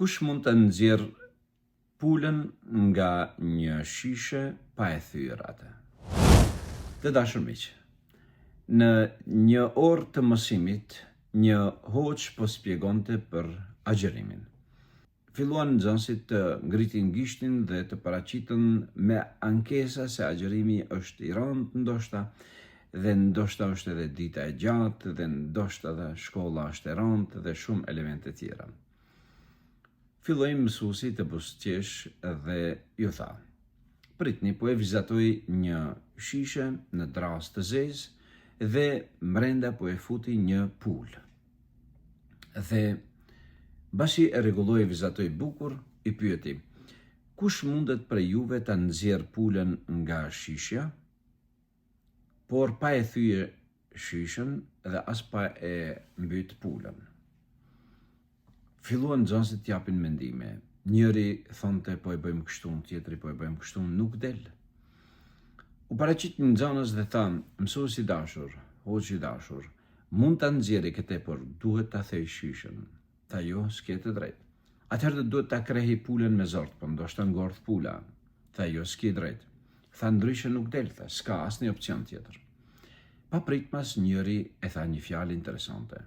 Kush mund të nxjerrë pulën nga një shishe pa e thyer atë? Të dashur miq, në një orë të mësimit, një hoxhë po spjegonte për agjërimin. Filluan nxënësit të ngritin gishtin dhe të paraqiten me ankesa se agjërimi është i rëndë ndoshta dhe ndoshta është edhe dita e gjatë dhe ndoshta dhe shkolla është e rëndë dhe shumë elemente tjera. Filloi mësuesi të buzëqesh dhe ju tha, Pritni, po e vizatoj një shishe në dërrasë të zezë dhe mrenda po e futi një pulë. Dhe mbasi e rregulloi e vizatoi bukur, i pyeti, Kush mundet prej juve ta nxjerrë pulën nga shishja? Por pa e thye shishën dhe as pa e mbyt pulën. Filluan nxënësit të japin mendime. Njëri thonte po e bëjmë kështu, tjetri po e bëjmë kështu, nuk del. U paraqit një nxënës dhe tha, mësues i dashur, hoxhë i dashur, mund ta nxjerri këtë, por duhet ta thej shishën. Tha jo, s'ke të drejtë. Atëherë do duhet ta krehi pulën me zor, po ndoshta ngordh pula. Tha jo, s'ke drejtë. Tha ndryshe nuk del, tha, s'ka asnjë opcion tjetër. Papritmas njëri e tha një fjalë interesante.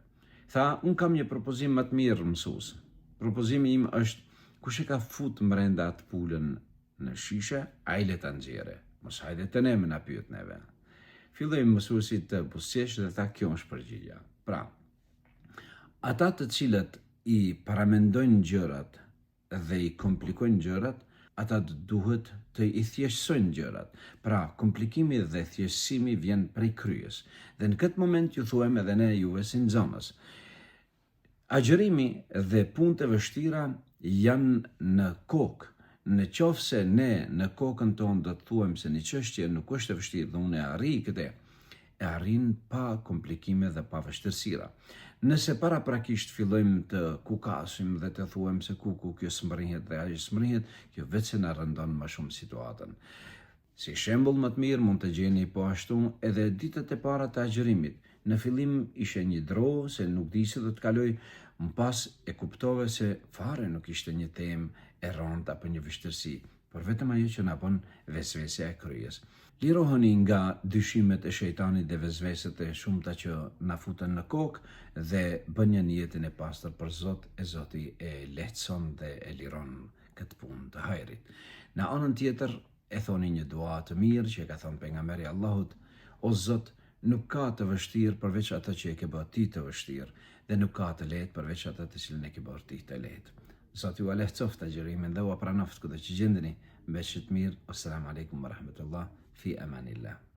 Tha, unë kam një propozim më të mirë, mësues. Propozimi im është, kush e ka fut mrenda atë pulën në shishe, ai le ta nxjerrë. Mos hajde te ne me na pyet neve. Filloi mësuesi të buzëqesh dhe tha kjo është përgjigja. Pra, ata të cilët i paramendojnë gjërat dhe i komplikojnë gjërat, ata duhet të i thjeshtësojnë gjërat. Pra, komplikimi dhe thjeshtësimi vjen prej kryes. Dhe në këtë moment ju thuhem edhe ne juve si nxënës. Agjërimi dhe punët e vështira janë në kokë. Në qoftë se ne në kokën tonë do të thuhem se një çështje nuk është e vështirë dhe unë e arrij këtë, e arrin pa komplikime dhe pa vështirësira. Nëse paraprakisht fillojmë të kukasim dhe të thuhem se kuku kjo s'mrrihet dhe ajo s'mrrihet, kjo veç se na rëndon më shumë situatën. Si shembull më të mirë mund të gjeni po ashtu edhe ditët e para të agjërimit. Në fillim ishe një dro se nuk di si do të kaloj, më pas e kuptove se fare nuk ishte një temë e rëndë apo një vështirësi, por vetëm ajo që na bën vesvesja e kryes. Lirohuni nga dyshimet e shejtanit dhe vesveset e shumta që na futen në kokë dhe bënje nijetin e pastër për Zot e Zoti e lehtëson dhe e liron këtë punë të hajrit. Në anën tjetër e thoni një dua të mirë që e ka thënë pejgamberi i Allahut, O Zot, nuk ka të vështirë përveç atë që e ke bërë ti të vështirë dhe nuk ka të lehtë përveç atë të cilën e ke bërë ti të lehtë. Zoti ua lehtësoftë agjërimin dhe ua pranoftë kudo që gjendeni. Mbetshi të mirë. Wassalamu alaikum wa rahmetullah. Fi amanillah.